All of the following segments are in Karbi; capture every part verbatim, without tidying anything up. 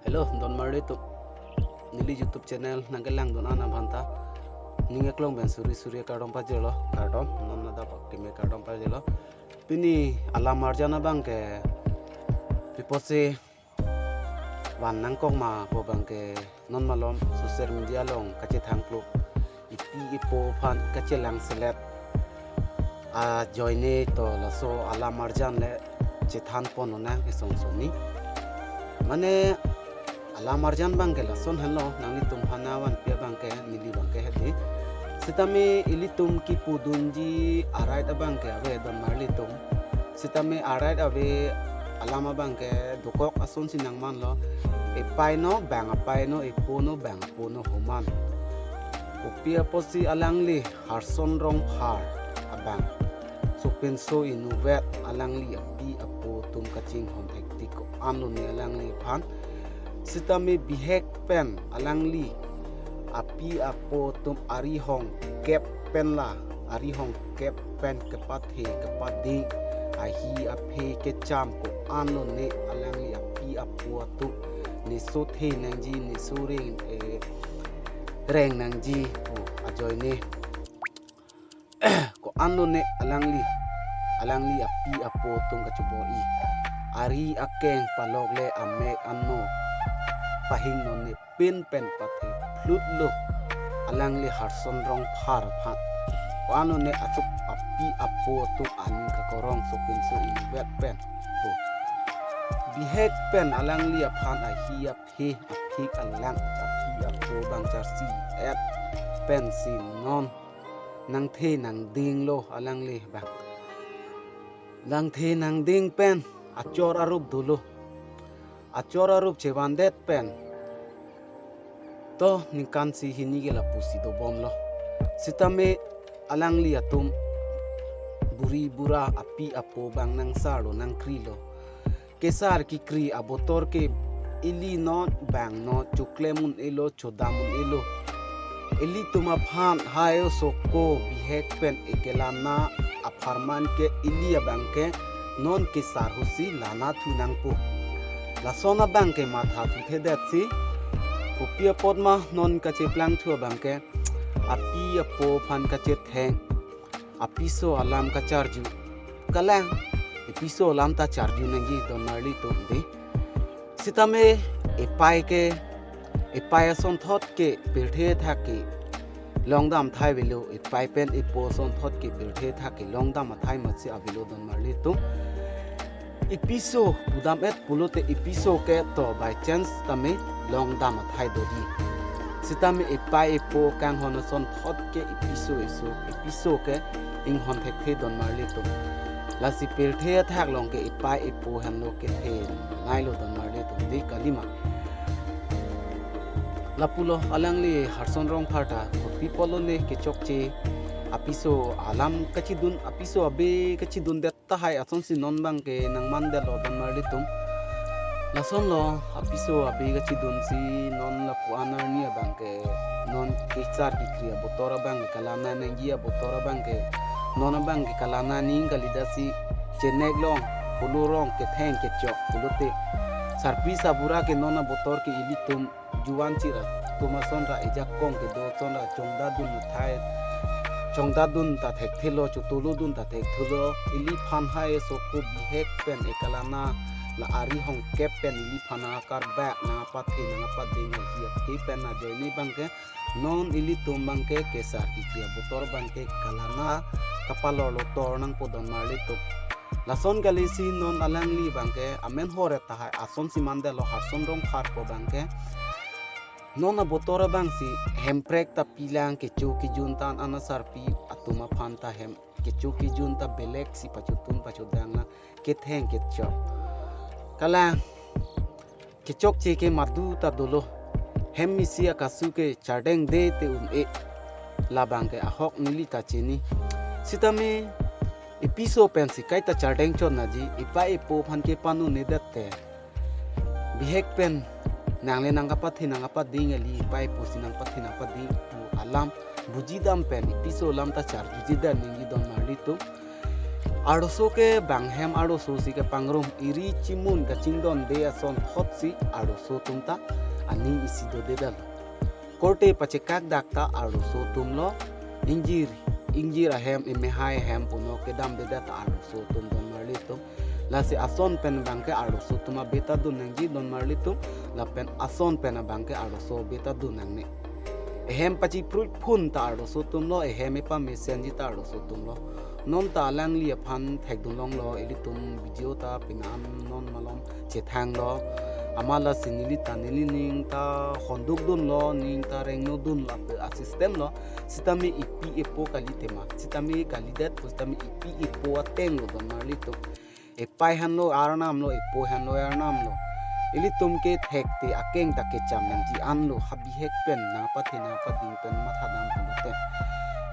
Hello, don marli atum. Neli YouTube channel nangkelangdun an aphanta ning aklong pen suri suri kardom pajirlo, kardom, non ladak pak time kardom pajirlo. Pini alam arjan abang ke pi apotsi van nangkok ma pu abang ke non malom social media along kachethang pluk ipi ipo aphan kachelang selet ajoine to laso alam arjan le chethan pon nang isong soni. Mane alam arjan abang ke lason henlo, nanglitum aphan vanpi abang ke neli abang ke hedi. Sitame ilitum kipudunji a-right abang ke ave don marli atum. Sitame a-right ave alam abang ke dokok asonsi nangmanlo. Epai no bang apai no, epo no bang apo no homan. Kopi apotsi alangli Harson Rongphar abang sopinso inutvet alangli api apo atum kachinghon thektik ko-an lone alangli aphan. Sitame bihek pen alangli api apo atum ari hongkep pen la, ari hongkep pen kepathe kepading, ahi aphe kecham ko-an lone alangli api apo atum ne so the nangji, ne so reng, eh, reng nangji pu ajoine ko-an lone alangli, alangli api apo atum kachobor-i. Ari akeng palok le amek ano pahingno ne pin pen pathe phlutlo alangli Harson Rongphar aphan. Ko-an lone achuk api apo atum aning kakorong sopinso inutvet pen. Bihek pen alangli aphan ahi aphe aphik alang api apo abang charsi et pensi non nangthe nangdinglo alangli abang. Nangthe nangding pen achor arup dolo. Achor arup chevandet pen to ningkan isi hini ke lapusi dobomlo. Sitame alangli atum buri bura api apo abang nangsarlo nangkrilo. Kesar kekri abotor ke ili non bang non choklem un-elo, chodam un-elo. Ilitum aphan hai osoko bihek pen ekelana apharman ke ili abang ke non kesar husi lana thu nangpo. Lason abang ke matha thuthedetsi kopi apot ma non kacheplang thu abang ke api apo aphan kachetheng, apiso alam kacharju. Kalang, episo alam ta charju nangji don marli atum dei. Sitame epai ke, epai asonthot ke pirthe athak ke longdam athai avelo, epai pen epo asonthot ke pirthe athak ke longdam athai matsi avelo don marli atum. Episo pudam et pulote episo ke to by chance tame longdam athai dodi. Sitame epai epo kanghon asonthot ke episo eso, episo ke inghon thekthe don marli atum. Lasi pirthe athak along ke epai epo henlo kethenei lo don marli atum dei kalima. Lapulo alangli Harson Rongphar ta kopi apot lone kechokche apiso alam kachidun, apiso abe kachidundet tahai asonsi non abang ke nangmandetlo don marli atum. Lasonlo apiso abe kachidunsi non lapu-an arni abang ke non kesar kekri abotor abang ke kalana nangji abotor abang ke non abang ke kalana ning kalidasi chenek long, pulu rong, ketheng kechok pulote sarpi sabura ke non abotor ke ilitum juan chira atum ason ra ejakong kedo ason ra chongdadun athai, chongdadun ta thekthelo, chotolodun ta thekthelo. Iliphan hai osoko bihek pen ekalana la ari hongkep pen iliphan nangkarbak, nangkapathe, nangkapading ahi aphi pen ajoine abang ke non ilitum abang ke kesar kekri abotor abang ke kalana kapalorlo tor nangpo don marli atum. Lason kalisi non alangli abang ke amen hore tahai asonsi mandetlo Harson Rongphar pu abang ke. Non abotor abangsi hemprek ta pilang, kecho kejun ta an asarpi atum aphan ta hem kecho kejun ta belek si pachotun pachodang na ketheng kechok. Kalang kechokche ke madu ta dolo. Hem isi akasu ke chardengde te un-e. Labang ke ahok neli ta chini. Sitame episo pensi kaita chardeng chot naji, epai epo aphan ke panu nedet te. Bihek pen nangle nangkapathe nangkapading kali, epai epo si nangpathe nangkapading pu alam bujidam pen episo alam ta charjujidan ningji don marli atum. Arloso ke bang hem arloso si kepangrum, eri chimun kachingdonde ason thotsi arloso atum ta aning isi dodedetlo. Korte pachekak dak ta arloso atumlo, ingjir, ingjir ahem, emehai ahem puno kedamdedet ta arloso atum don marlitum. Lasi ason pen bang ke arloso atum abe ta dun nangji don marlitum, lapen ason pen abang ke arloso abe ta dun nangne. Ehem pachiprut phun ta arloso atumlo, ehem epamesenji ta arloso atumlo. Non ta alangli aphan thekdunlonglo, ilitum video ta penang non malom chethanglo. Amat lasi neli ta neli ning ta hondukdunlo, ning ta rengno dun lapu asystem lo. Sitame epi epo kalitema, sitame kalidet pu sitame epi epo atenglo don marlitum. Epai henlo arnamlo, epo henlo arnamlo. Ilitum ke thekte akeng ta kecham nangji anlo, habihek pen nangpathe nangpading pen mathadam pulote.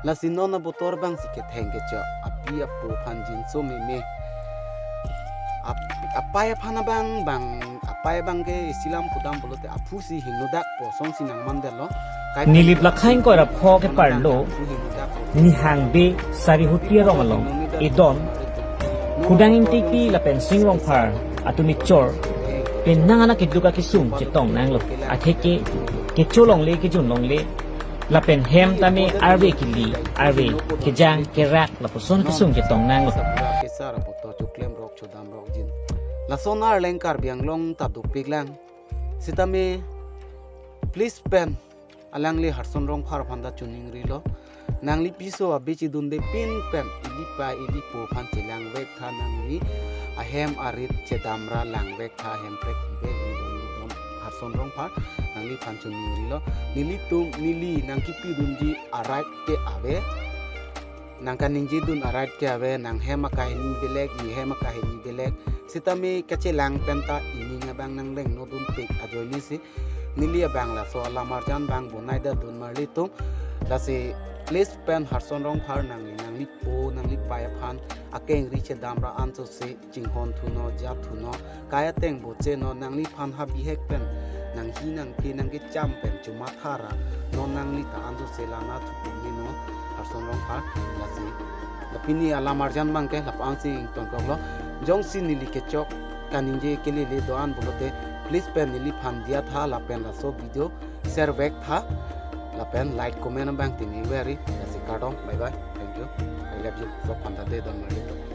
Lasi non abotor bang si ketheng kechok, api apo aphan jinso meme. Ap-, apai aphan abang bang, apai abang ke isilam kudam pulote aphu si hingno dak po, asonsi nangmandetlo. Kai Nilip pen Lakhain Koira pho keparlo, aphan abang si hingno dak po. Nihang Bey Sarihuti arong along, edon, Kudang Ingtipi lapen Sing Rongphar atum echor, penang anak keduk akesung chetong nanglo. Atheke kecho longle kejun longle, lapen hem tame arve kili, arve kejang kerak lapuson kesung chetong nanglo. Kesar aputhot choklemrok chodamrokjin. Lason arleng Karbi Anglong ta dopiklang. Sitame please pen alangli Harson Rongphar aphan ta choningrilo. Nangli piso abe chedunde pin pen ilipai ilipo aphan chelangvek tha, nangli ahem arit chedamra langvek tha, hemprek ivek idon idon Harson Rongphar nangliphan choningrilo. Nelitum neli nangkipidunji a-right ke ave. Nangkaningjedun a-right ke ave, nanghem akahini belek, nehem akahini belek. Sitame kachelang pen ta ining abang nangrengno dunpik ajoine si. Neli abang laso alam arjan bang bonai da dun marlitum. Lasi please pen Harson Rongphar nangli nanglipo nanglipai aphan akengri chedamra ansose chinghon thunon, jat thunon, kai ateng boche non, nangliphan habihek pen nanghi nangphi nangkecham pen chomathara non, nangli ta ansose lana thupi non, Harson Rongphar. Lasi la pini alam arjan bang ke lapu-an si ingtonkoklo. Jongsi neli kechok kaningje kelele do-an pulote please pen neliphan diya tha lapen laso video share vek tha lapen like comment abang tini veri. Lasi kardom, bye bye, thank you, I love you, sok phan ta de don marlitum.